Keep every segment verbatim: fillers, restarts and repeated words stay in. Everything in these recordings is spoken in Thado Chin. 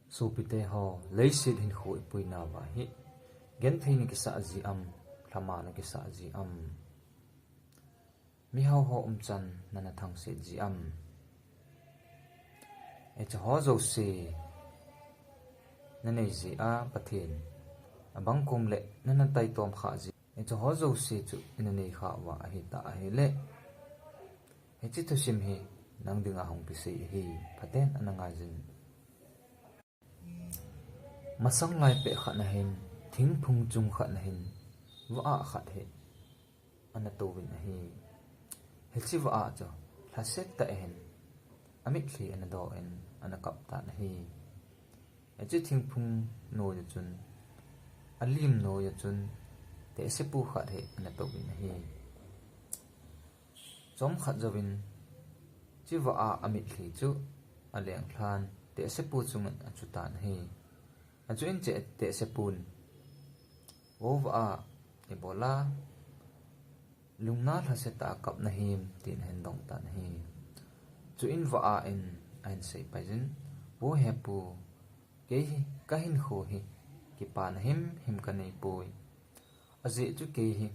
Sopite ho, leiset hinkho ipuina uva hi, genthei nakisah ji am, lhama nakisah ji am? Mihao ho umchan nana thangset ji am? Hiche ho jouse nanei jeh a Pathen abang kom le nana taitom kha ji. Hiche ho jouse chu ina nei kha uva ahita ahile, hiche thusim hi nang dinga hung kisei ahi, phaten ana ngai jin. Masang lai peh khat na hin, thingphung chung khat na hin, vah khat hi ana touvin ahi. Hiche vah chu lhaset tah in, amitlhi ana doh in, ana kap tan ahi. Hiche thingphung noiya chun, alim noiya chun, tehsepu khat hi ana touvin ahi. Chomkhat jouvin, hiche vah a amitlhi chu aleng lhan, tehsepu chunga achu tan ahi. Achu in hiche tehsepun, "Vo vah a, ibola lungna lhaset tah a kap nahim?" tin ahin dong tan ahi. Chuin vah a in ahin seipai jin, "Vo hepu, kei hi kahinkho hi kipana himhim kanei poi. Ajeh chu kei hi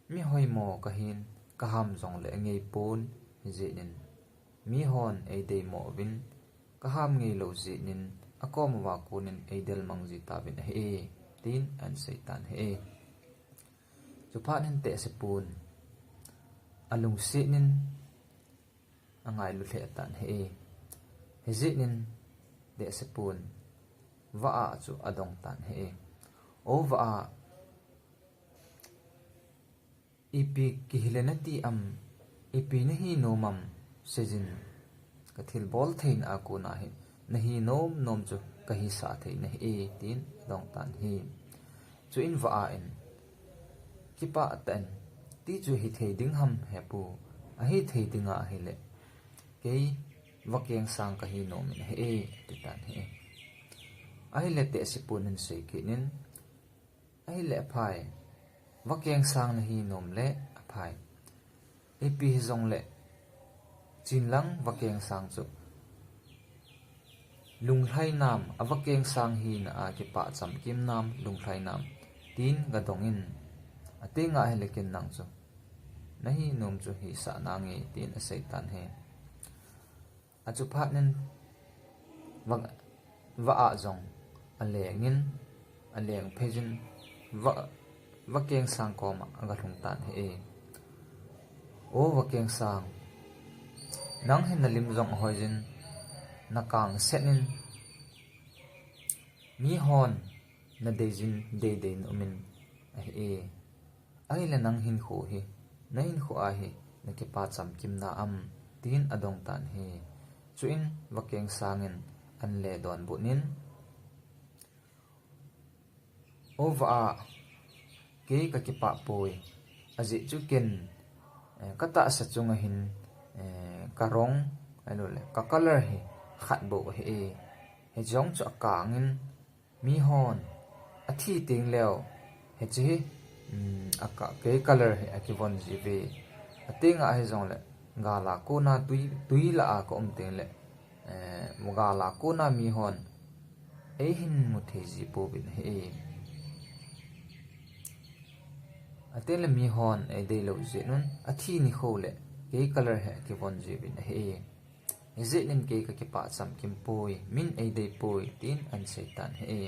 mi hoimo kahin, kaham jongle angei pon, hijeh in mihon eideimo uvin, kaham ngei lou jeh in akom uva konin eidel mang ji tauvin ahi," tin ahin sei tan ahi. Chuphat in tehsepun alungset in angailu lheh tan ahi. Hijeh in tehsepun vah a chu adong tan ahi. "O vah a, ipi kihile nati am, ipi nahi nom am, seijin, kathilbol theina a kona hi nahi nom nom chu kahisah thei nahi e," tin adong tan ahi. Chuin vah a in, "Kipah tah in, ti chu hithei ding ham hepu, ahithei dinga ahile, kei vakeng sang kahi nom in ahi e," ati tan ahi. Ahile tehsepun ahin sei kit in, "Ahile aphai, vakeng sang nahi nom le aphai. Ipi hijongle, chinlang vakeng sang chu lunglhai nam, avakeng sang hina a kipah chamkim nam, lunglhai nam," tin gadong in, "Atenga ahile ken nang chu nahi nom chu hisah nange," tin asei tan ahi. Achuphat in vah, vah a jong aleng in, aleng phei jin vah, vakeng sang koma agalhung tan ahi. "O vakeng sang, nang hi nalim jong ahoi jin, nakang set in, mihon nadei jin deidei in umin ahi e. Ahile nang hinkho hi, nahinkho a hi nakipa chamkim nam?" tin adong tan ahi. Chuin vakeng sang in ahin le donbut in, "O vah a, kei kakipah poi. Ajeh chu ken, eh, katahsa chunga hin, eh, karong, ahilouleh ka color hi khat bou ahi e. Hijong chu akang in, mihon athi teng leu, hiche hi, um, aka, kei color hi akivon jiuve. Atenga hijongle, gal a kona tui, tui lah a kaum teng le, eh, gal a kona mihon eihin mu thei ji pouvin ahi. Atengle mihon eidei lou jeh un, athi nikho le kei color hi akivon jiuvin ahi. Hijeh in kei kakipah chamkim poi, min eidei poi," tin ahin sei tan ahi.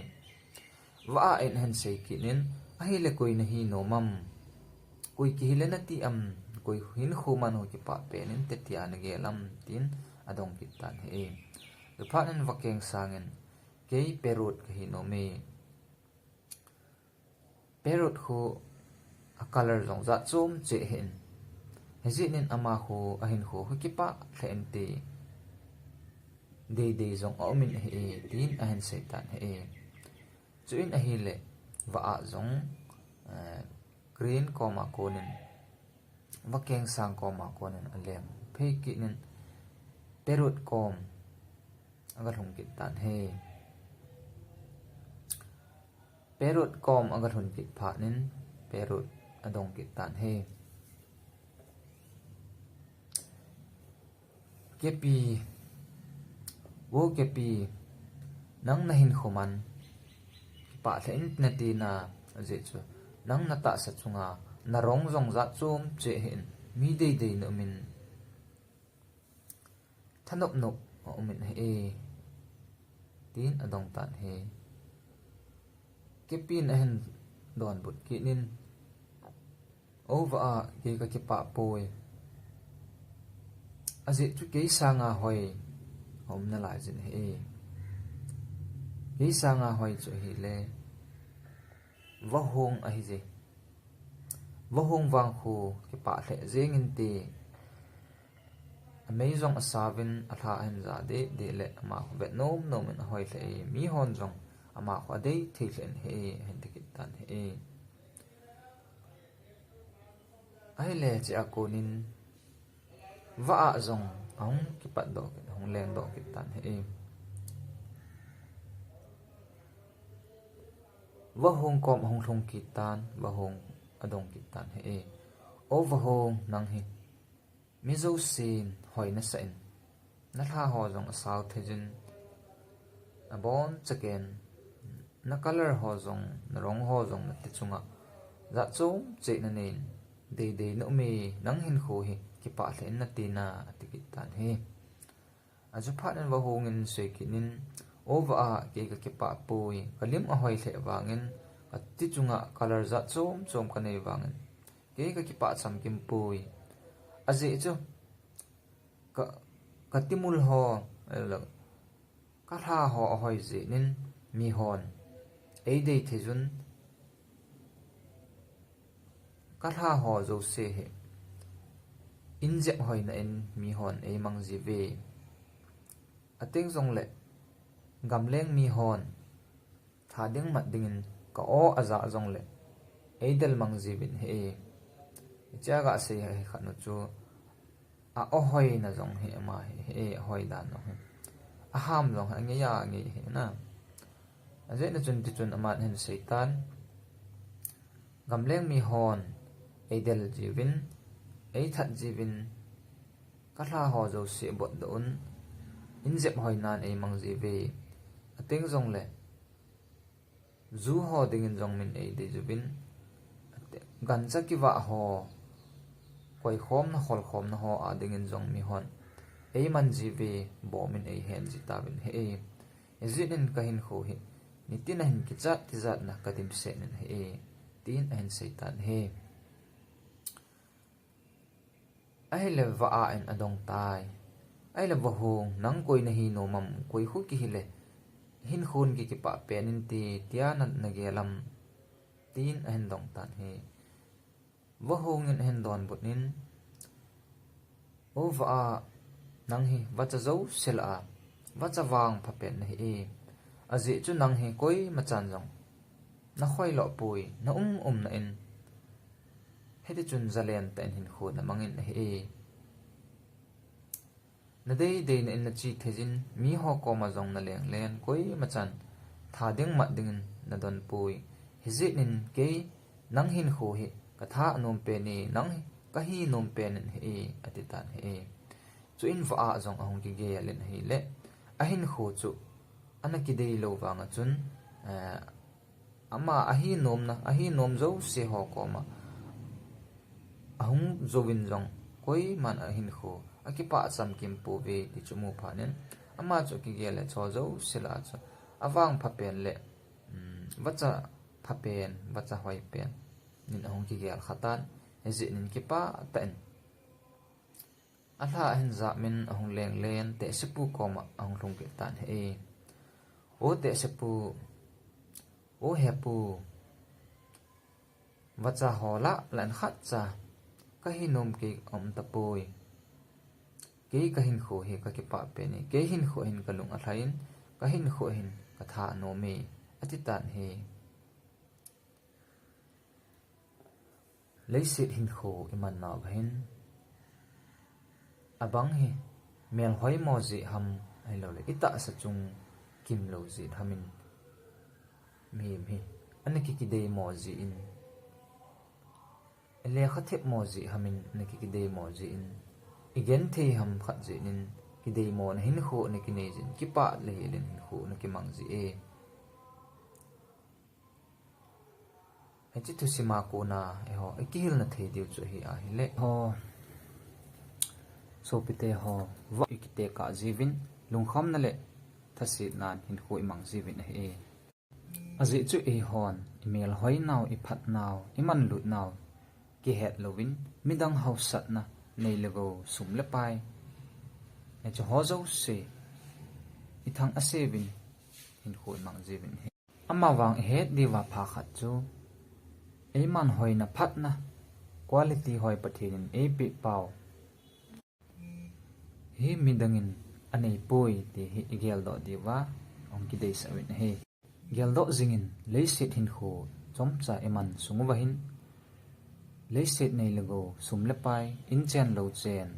Vah a in ahin sei kit in, "Ahile koi nahi nom am? Koi kihile nati am? Koi hinkho man ho kipah pen in te tia nagel am?" tin adong kit tan ahi. Chuphat in vakeng sang in, "Kei parrot kahi nom e. Parrot khu a color jong jat chom cheh ahin. Hijeh in ama khu ahinkho khu kipah lheh inte. Deidei jong aum in ahi e," tin ahin sei tan ahi. Chuin ahile vah a jong, eh, crane koma konin, vakeng sang koma konin aleng phei kit in, parrot kom agalhung kit tan ahi. Parrot kom agalhun kit phat in, Herod adong kit tan ahi. Kepi, vo Kepi, nang nahinkho man kipah lheh in nati na, ajeh chu nang natahsa chunga narong jong jat chom cheh hih in, mi deidei na um in, thanop nop a um in ahi, tin adong tan ahi. Kepi in ahin donbut kit in, O va a, kei kakipah poi. Ajeh chu kei sanga hoi aum nalai jin ahi. Kei sanga hoi chu ahile, vahong ahi je. Vahong vangkho kipah lheh jeng inte. Amei jong asauvin, alha ahin ja deh deh le, ama khu vet nom nom in ahoi lheh e, mihon jong ama khu adei thei lheh in ahi, ahin ti kit tan ahi. Ahile chea konin va a jong ahung kipat doh kit, ahung leng doh kit tan ahi. Vahong kom ahung lhung kit tan, vahong adong kit tan ahi. O vahong, nang hi mi jousen hoi nasah in, nalha ho jong asao thei jin, abon chaken, na colour ho jong, narong ho jong, nati chunga jat chom cheh nanei in, deidei na um e, nang hinkho hi kipah lheh in nati na, ati kit tan ahi. Achu phat in vahong in asei kit in, O va a, kei kakipah poi, kalim ahoi lheh vangin, kati chunga colour jat chom chom kanei vangin, kei kakipah chamkim poi. Ajeh chu ka, katimul ho, kalha ho ahoi jeh in mihon eidei thei jun, kalha ho jouse hi injep hoina in mihon eimang jiuve. Ateng jongle gamleng mihon tha ding mat dingin ka-o aja jongle eidel mang jiuvin ahi. Hichea gasei ahi khat nu chu a-o hoina jong hi ama hi, hi ahoi dan jong hi, aham jong hi angei a angei hi na. Ajeh na chun tichun aman ahin sei tan, gamleng mihon eidel jiuvin, eithat jiuvin, kalha ho jouse botdoh un, injep hoina in eimang jiuve. Ateng jongle ju ho dingin jong min eidei jiuvin, gancha kivah ho, koikhomna, kholkhomna ho a dingin jong mihon eiman jiuve, bomin eihen ji tauvin ahi. Hijeh in kahinkho hi nitin ahin kichat tijatna kadimset in ahi, tin ahin sei tan ahi. Ahile va a in adong tai. Ahile vahong, nang koi nahi nom am, koi khu kihile hinkhon kikipah pen inte, tia na, nagel am, tin ahin dong tan ahi. Vahong in ahin donbut in, O va a, nang hi vacha jouse lah a vacha vangpha pen nahi e. Ajeh chu nang hi koimachan jong nakhoilo poi, na um umna in, hitichun jalen tah in hinkho namangin ahi e. Nadeideina in nache thei jin, miho koma jong naleng len, koimachan tha ding mat dingin nadon poi. Hijeh in kei nang hinkho hi katha nom pen e, nang hi kahi nom pen in ahi e, ati tan ahi e. Chuin va a jong ahung kigel in ahile, ahinkho chu ana kidei lou vanga chun, eh, ama ahi nomna, ahi nom jouse ho koma ahung jouvin jong koiman ahinkho akipah chamkim pouve ti chu amu phat in, ama chu akigel le, cho jouse lah a chu avangpha pen le, um, vacha pha pen, vacha hoi pen in ahung kigel kha tan, hijeh in kipah tah in alha ahin jap in ahung leng len, Tehsepu koma ahung lhung kit tan ahi e. O Tehsepu, o hepu, vacha ho lah lah in khatcha kahi nom kei aum tapoi. Kei kahinkho hi kakipah pen e, kei hinkho hin kalung alhai in, kahinkho hin katha nom e, ati tan ahi. Leiset hinkho iman nauva hin, abang hi melhoimo jeh ham, ahilouleh itahsa chung kimlou jeh ham in, mihem hi ana kikidei mo jeh in, Lekha thep mo jeh hamin na ki, kideimo jeh in, i genthei ham khat jeh in, kideimona hinkho na kinei jin, kipah le hel in hinkho na kimang jeh e. Hiche thusima kona eiho i kihilna thei diu chu hi ahile, ho sopite ho, va i kitekah jiuvin, lungkhamna le thasetnan hinkho i mang jiuvin ahi. Ajeh chu eihon i melhoinau, i phatnau, i manlutnau kihet louvin, midang hausatna, nei le gou, sum le pai, hiche ho jouse i thang aseuvin hinkho i mang jiuvin ahi. Amavang i het diuva pha khat chu, eiman hoina phatna, quality hoi Pathen in eipeh pau hi midang in anei poi ti hi i geldoh diuva hung kideisah uvin ahi. Geldoh jingin, leiset hinkho chomcha i man sung uva hin, leiset nei le gou, sum le pai, in chen lou chen,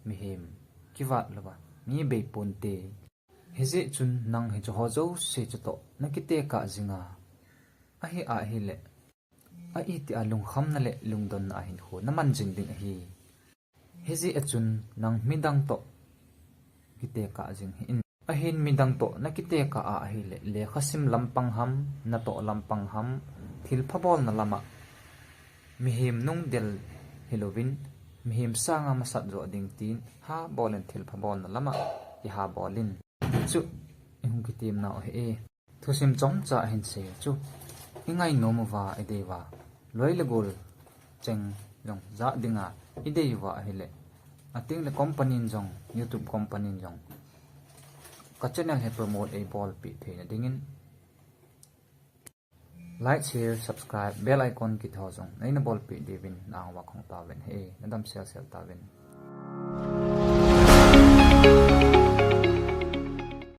mihem kivat louva mi bei ponte. Hijeh chun nang hiche ho jouse chutoh na kitekah jinga, ahi ahile, a itia lungkhamna le lungdonna a hinkho na man jing ding ahi. Hijeh a chun nang midang toh kitekah jing hih in. Ahin midang toh na kitekah a ahile, lekha sim lampang ham, natoh lampang ham, thilpha bolna lama mihem nungdel hilouvin, mihem sanga masat joh ding tin ha bolin, thilpha bolna lama kiha bolin. Chu i hung kitemnau ahi e. Thusim chomcha ahin sei chu, i ngainom uva i dei uva, loi le gol cheng jong ja dinga i dei uva ahile, atengle company in jong, YouTube company in jong ka channel hi promote eibolpeh theina dingin like, share, subscribe, bell icon kiti ho jong neina bolpeh diuvin nang uva kahung tauvin ahi, nadam selsel tauvin.